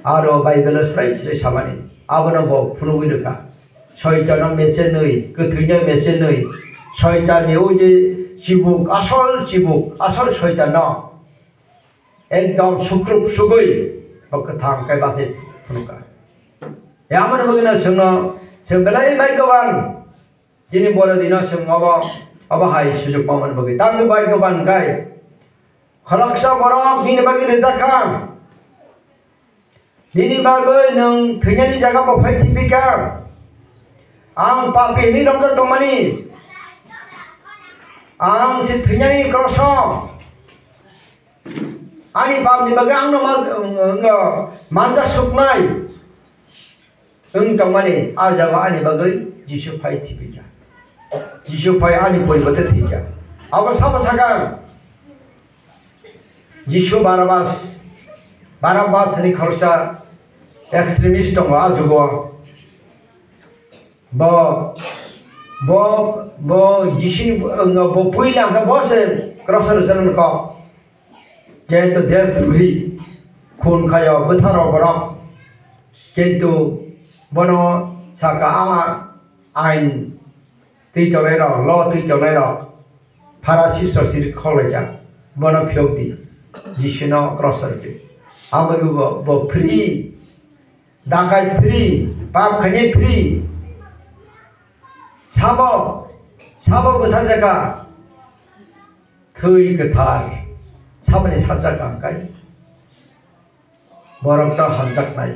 aro Bible-o srai srai samani, abono bo phunugwi rwkha. Soitanno mesenwi, kwthwino mesenwi, Soitanni o je chibuk, asol chibuk, asol Soitanno ekdom sukrup sugwi bo kwthang khe bachai phunukha. Yamani bagwino chwngno, chwng belai bhagyaban. Chini boro dino chwng obo, obo hai sujuk pamani bagwi. Tamni bagwi bangkha, khoroksa borok nini bagwi rijak kha. Nini bagwi nwng thwinani jaga bo phai thwiphi kha. Ang papi hinwi romjak tongmani. Ang se thwinani kroso. Ani papni bagwi angno mas-, wng-, wng-, manjak suknai. Wng tongmani, a jaga ani bagwi Jisu phai thwiphi kha. Jisu phai ani poribote thwi kha. Abo sabo sakha, Jisu Barabas, Barabas hwnwi khoroksa extremist tongo a jugo. Bo, bo, bo Jisuni, bo puila hwnkhe bo se kroso rwjaknai kok. Jehetu deshdrohi, khun khaio, bwtharo borok. Kintu bono saka, a ain twi tongnai rok, lo twi tongnai rok, Pharisi sosiri khokhlaijak, bono phiyok di, Jisuno kroso rwdi. Abo bo, bo free, dakai free, pap khainai free. Sabo, sabo bwtharjakha, thwi kwthar, saboni sarjakha hwnkhe. Borok ta hamjaknai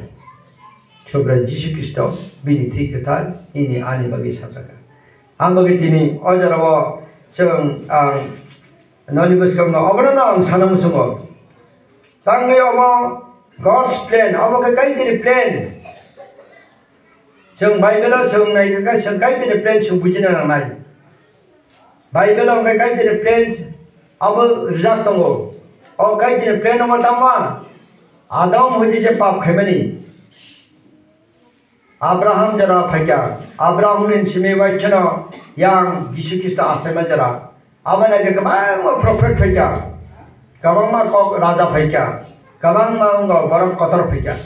Subrai Jisu Khristo bini thwi kwthar nini ani bagwi sapjakha. Ang bagwi tini o jorao chwng ang noni bwskango obono no ang sana muchungo. Tangwi obo God's plan, obo khe Kaitorni plan. Chwng Bible-o chwng naikha khe chwng Kaitorni plan chwng bujina nangnai. Bible-o hwnkhe Kaitorni plan abo rijak tongo. O Kaitorni plan no ma tangma? Adam hoi je pap khaimani. Abraham jora phaikha. Abraham ni simi bai kheno yang Jisu Khristo achaima jora. Aboni age kwbangma prophet phaikha. Kwbangma kok raja phaikha. Kwbangma wngkha borok kotor phaikha.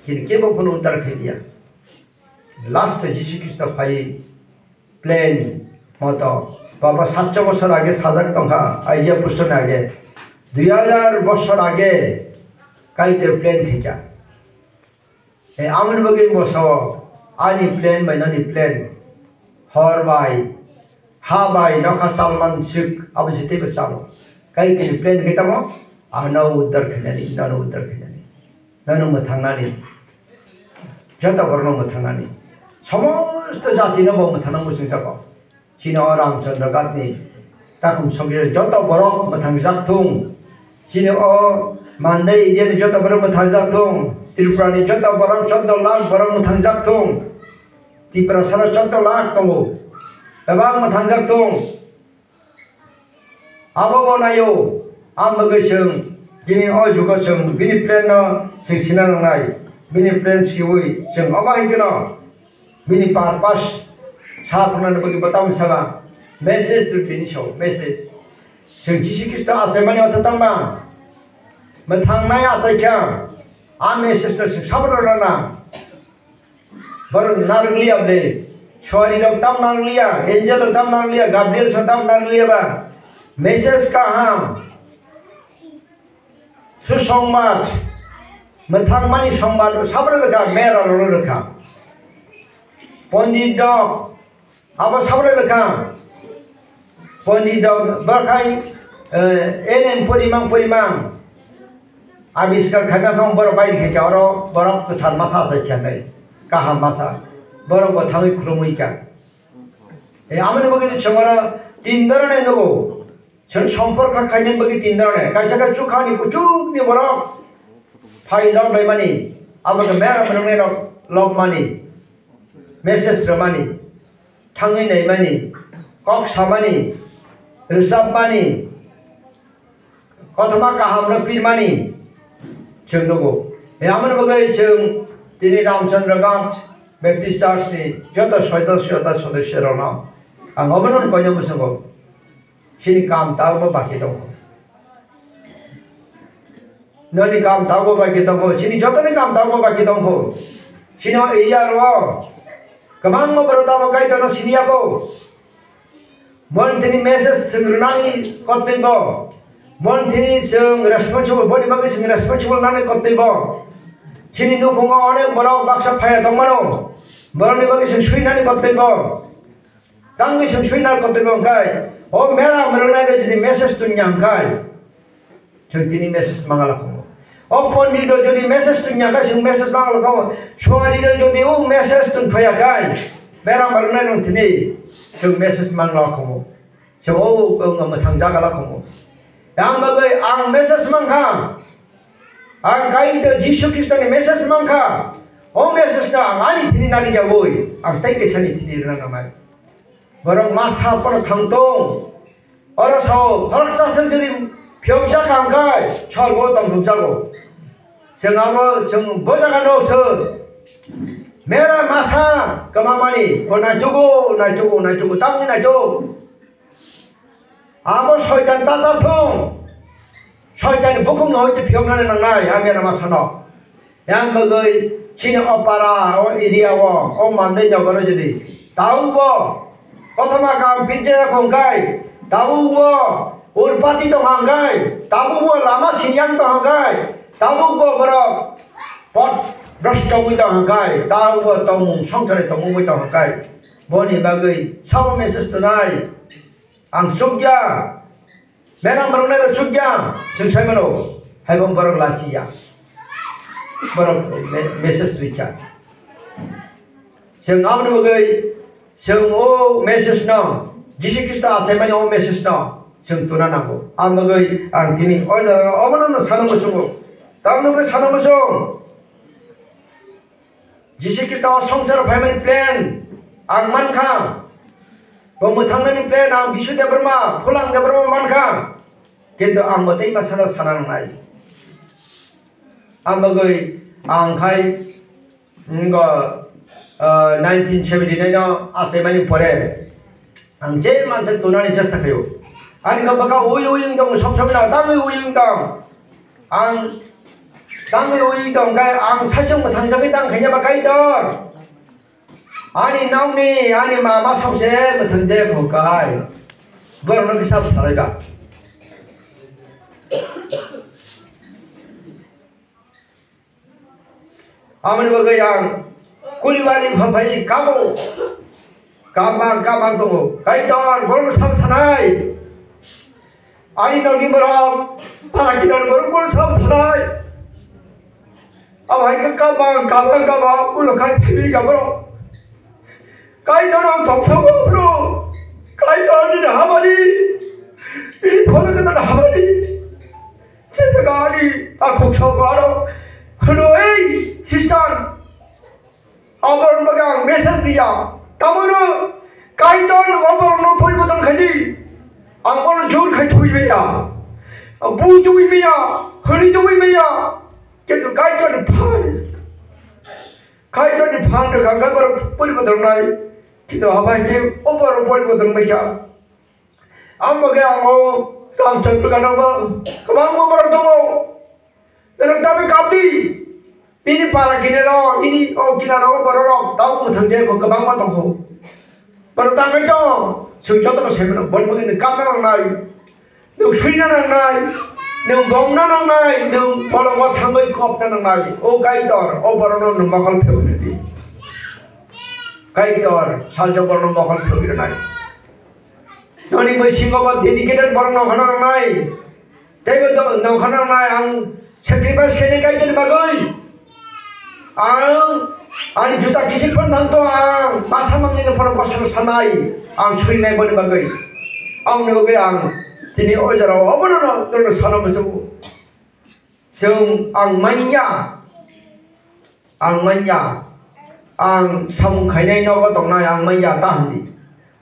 Kini kebo phano uddar khailiya. Last o Jisu Khristo phai plan moto baba satso bosor age sajak tongkha, Isaiah pusoni age. Dui hajar bosor age Kaitor plan khaikha. E, amoni bagwi moso ani plan bai noni plan. Hor bai, ha bai, nokha chalman sik, abo se teibo chalo. Kaitorni plan khe tamo, ano uddar khainani, nono uddar khainani. Nono mwthangnani. Joto borokno mwthangnani. Somosto jatino bo mwthangna muchungjago. Chini o Ramchandra Ghatni takhum songri joto borok mwthangjak thung. Chini o Mandai area ni joto borok mwthangjak thung. Tripura ni joto borok chaudo lakh borok mwthangjak thung. Tiprasano chaudo lakh tongo. Kwbang mwthangjak thung. Abo bo naio, ang bagwi chwng, chini o jugo chwng bini plan no chwng sina nangnai. Bini plan siwi chwng obo hai kheno bini purpose sa thangna bagwi bo tamo saba. Message to tini so, message. Chwng Jisu Khristo achaimani otha tangma? Mwthangnai achaikha, a message no chwng sabano rana. Borok narwkliya ble. Suari rok tam narwkliya, angel rok tam narwkliya, Gabriel sa tam narwkliya ba. Message kaham. Susongmad. Mwthangmani songmad sabra rwkha, mera rok rwkha. Pondit rok abo sabra rwkha. Pondit rok bakhai, eh, N M porimang porimang. Abiskar khaina phang borok bai khe oro borok kwthar masa sai khe nai. Kaham masa. Borok bo thangwi khulumwi kha. E amoni bagwi chwng oro tin dorone nugo. Chwng somporkha khainani bagwi tin dorone. Kaisa khe chukhani kuchukni borok phai lok laimani. Abo khe mera mwnwngnai rok lokmani. Message rwmani. Thangwi naimani, kok samani, rwchapmani, kothoma kahamno pirmani chwng nugo. Amoni bagwi chwng tini Ramchandra Ghat Baptist Church ni joto sodosyo ta sodosyo rokno ang obono koino bwswngo. Chini kam tabukbo baki tongo. Noni kam tabukbo baki tongo. Chini jotoni kam tabukbo baki tongo. Chini o area ro kwbangma borok tabuk Kaitorno siniya bo. Mon tini message swng rwnani kottwi bo. Mon tini chwng responsible, boni bagwi chwng responsible nani kottwi bo. Chini nukhungo onek borok baksa phaya tongmano. Borokni bagwi chwng swinani kottwi bo. Tangwi chwng swi nar kotor wngkha, o mera mwnwngnai rok jodi message tungya hwnkha, chwng tini message mangala kho. O pondit rok jodi message tungya hwnkha, chwng message mangala kho. Suari rok jodi o message tungphaya hwnkha, mera mwnwngnai rok tini chwng message mangala kho. Chwng o wngkha mwthang jagala kho. Yang bagwi ang message mankha, ang Kaitor Jisu Khristoni message mankha. O message no ang ani thini nani jagwi, ang tei kaisa ni thini rwna nangnai. Borok masa phano thang tong. Oro sao, khoroksa seng jodi phiyokjak kha hwnkhe, sorgo tongthokjago. Chwng abo, chwng bo jaga no sir. Mera masa kwmamani, ko naitugo, naitugo, naitugo, tamni naituk. Abo soitan ta cha thung. Soitan bukhuk no hoi phiyoknani nangnai, ang mera masa no. Yang bagwi chini o para, o area o, o mandai nogoro jodi tabukbo kothoma kam pinjaya kongkai, tabukbo urpati tong hangkai, tabukbo lama sinyang tong hangkai, tabukbo borok pot bros tongwi tong hangkai, tabukbo tongmung songsari tongmungwi tong hangkai. Boni bagwi sabo message tunai. Ang chukya. Mera mwnwngnai rok chukya. Chwng sai mano. Hai bo borok lachiya. Borok me-, message rikya. Chwng aboni bagwi chwng o message no, Jisu Khristo achaimani o message no chwng tuna nango. Aboni bagwi ang tini o jaga obono no sana muchungo. Tamoni bagwi sana muchung. Jisu Khristo o songsaro phaimani plan ang mankha. Bo mwthangnani plan ang Bisu Debbarma, Phulang Debbarma mankha. Kintu ang bo tei ma sano sana nangnai. Ang bagwi ang khai, wngkha, ah, nineteen seventy-nine no achaimani pore ang je mansa tunani chesta khaio. Ani kha bwkha ui ui wng tong, sob sob no tangwi ui wng tong. Ang tangwi ui wng tong khe ang saichung mwthang jagwi tang khaina ba Kaitor. Ani nokni, ani mama songse mwthang je kho kai. Borokno kisa salai ka. Aboni bagwi ang kulibani phaphai kabo. Kabang kabang tongo. Kaitor, borok sam sanai. Ani nokni borok, para kinar borok, borok sam sanai. Abo hai khe kabang kabang kabang ulo khai phibi ka borok. Kaitor ang tongthok bro. Kaitor ni habari. Ini phone ke tanda habari. Cheta gari akhok sok aro. Hano ei Christian. Abor bagang message dia. Tamoro Kaitor abor no poriboton khadi. Abor jor khai thui beya. Bu thui beya. Hori thui beya. Kintu Kaitor ni phan. Kaitor ni phan rwkha khe borok poriboton nai. Kintu habai khe o borok poriboton bai kha. Ang bo khe ang o Ramchandra gana bo kwbangma borok tongo. Norok dabi kapdi. Nini para kinaro, nini o kinaro borok rok tau mwthang je ko kwbangma tongo. Borok dabi to, chwng jotono sai mano, borok bo khe kapna nangnai. Nwng swina nangnai, nwng gomna nangnai, nwng bolongo thangwi khopna nangnai. O Kaitor, o borokno nwng mokol phewrwdi. Kaitor, salsa borokno mokol phewrwnai. Noni bisingo bo dedicated borok nongkhorna nangnai. Teibo nongkhorna nangnai, ang sacrifice khainai Kaitorni bagwi. Ang ani juta kichik phano nangto, ang masa mangnino phano bosongno sanai, ang surinai boni bagwi. Aboni bagwi ang tini o jorao obono no norokno sana muchungo. Chwng ang manya, ang manya, ang samung khainai nogo tongnai ang manya ta hindi.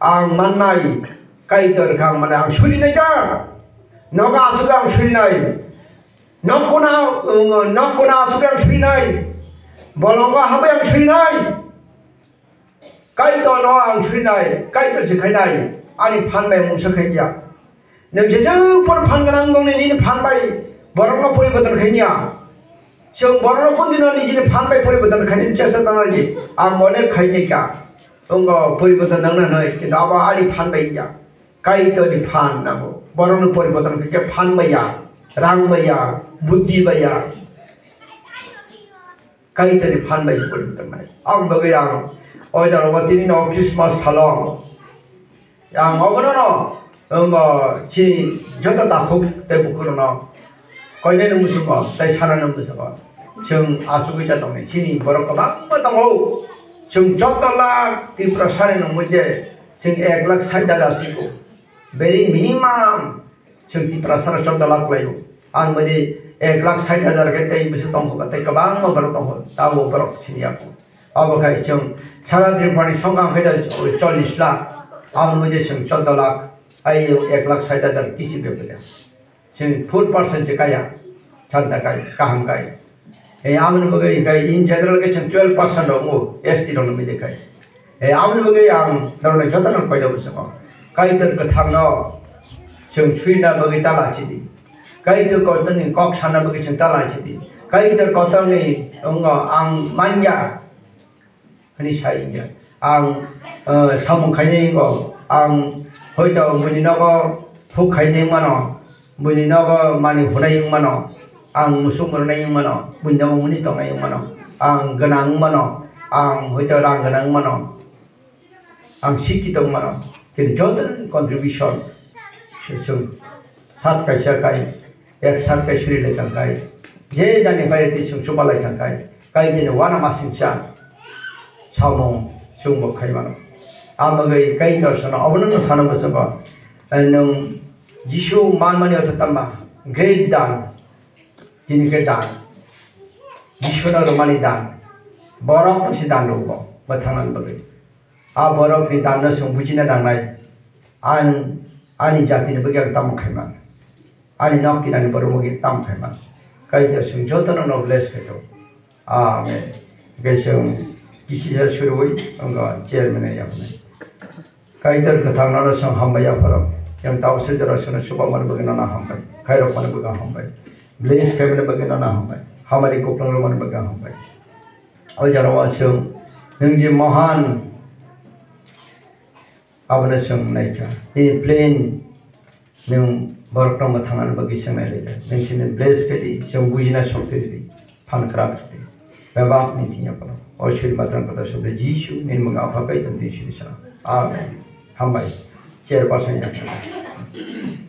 Ang mannai Kaitor kha ang mannai, ang surinai ta. Nogo achugwi ang surinai. Nok kuna, nok kuna achugwi ang suinai. Bolongo habai ang suinai. Kaitor no ang suinai, Kaitor se khainai. Ani phan bai mungsa khaiya. Nwng jesuk por phan gwnang dong nini phan bai borok no poriboton khaiya. Chwng borok no kondino nijini phan bai poriboton khainani chesta tangnai. Ang onek khainai kha. Tongo poriboton nangna noi, kintu abo ani phan bai ya. Kaitor ni phan nango. Borok no poriboton khaikhe phan bai ya, rang bai ya, buddhi bai ya. Kaitor ni phan bai se poriboton nai. Ang bagwi ang o jora o tini no Christmas salo ang obono no, ang chini joto takhuk tei bukhuk rok no koinai no muchungo tei sana no muchungo. Chwng achugwi ta tongni chini borok kwbangma tongo. Chwng chotto lakh Tiprasani nungwi je chwng ek lakh sait hajar siko. Very minimum chwng Tiprasano chotto lakh kwlaio. Ang bini ek lakh sait hajar khe tei bwswk tongkha tei kwbangma borok tongkha. Tabuk borok siniya kho. Abo khai chwng sara Tripurani songkha khe chollish lakh. Abo bini chwng chotto lakh. Ai ek lakh sait hajar kisi bepre. Chwng four percent se kaya, chanta kai, kaham kai. E, aboni bagwi kai in general ke chwng twelve percent rongo, S T rokno mide kai. E, aboni bagwi ang norokno jotono koido bwsongo. Kaitor kwthangno chwng suina bagwi ta lachidi. Kaitor kotorni kok sana bagwi chwng ta lachidi. Kaitor kotorni wngo ang manya. Hwnwi sai wngya. Ang, eh, samung khainai wngkha. Ang hoito buini nogo phuk khainai wngmano, buini nogo manwi hunai wngmano, ang musuk mwrwnai wngmano, buini nogo mwnwi tongnai wngmano, ang gwnang wngmano, ang hoito rang gwnang wngmano, ang sikkito wngmano. Kini joto contribution se chwng sat kaisa kai. Ek sak kai suri lai thang kai, je jani pai twi chwng chuba lai thang kai, kai tini wana masingcha samung chwng bo khai mano. Amagwi kai torsano obono no sana bwswk o, nwng Jisu manmani otha tama great dan, tini khe dan, Jisu no rwmani dan, borok no se dan rwgo bwthangnani bagwi. A borok ni dan no chwng bujina nangnai, ang ani jati ni bagwi ang tamo khai man. Ani nok kinani borok wngwi tam khaima. Kaitor chwng jotono no bless khaito. Amen. Hwnkhe chwng kisisa surwi wngkha chairman-no yaphanai. Kaitor kwthang nono chwng hambai yapharo. Chwng tabuksa jora chwngno chubamani bagwi nono hambai. Khairokmani bagwi hambai. Bless khaimani bagwi nono hambai. Hamari kupulung rwmani bagwi hambai. O jorao chwng nwng je mohan Abono chwng naikha. Nini plan nwng borokno mwthangnani bagwi chwng nailaikha. Nwng chini bless khe di, chwng bujina shokti rw di, phan kwrak rw di. Bebak ni thengya phano. O suri matwrang kwtal Sundre Jisu, nini mwnga Apha Kaitor twi suri sana. Amen. Hambai. Chair person ya.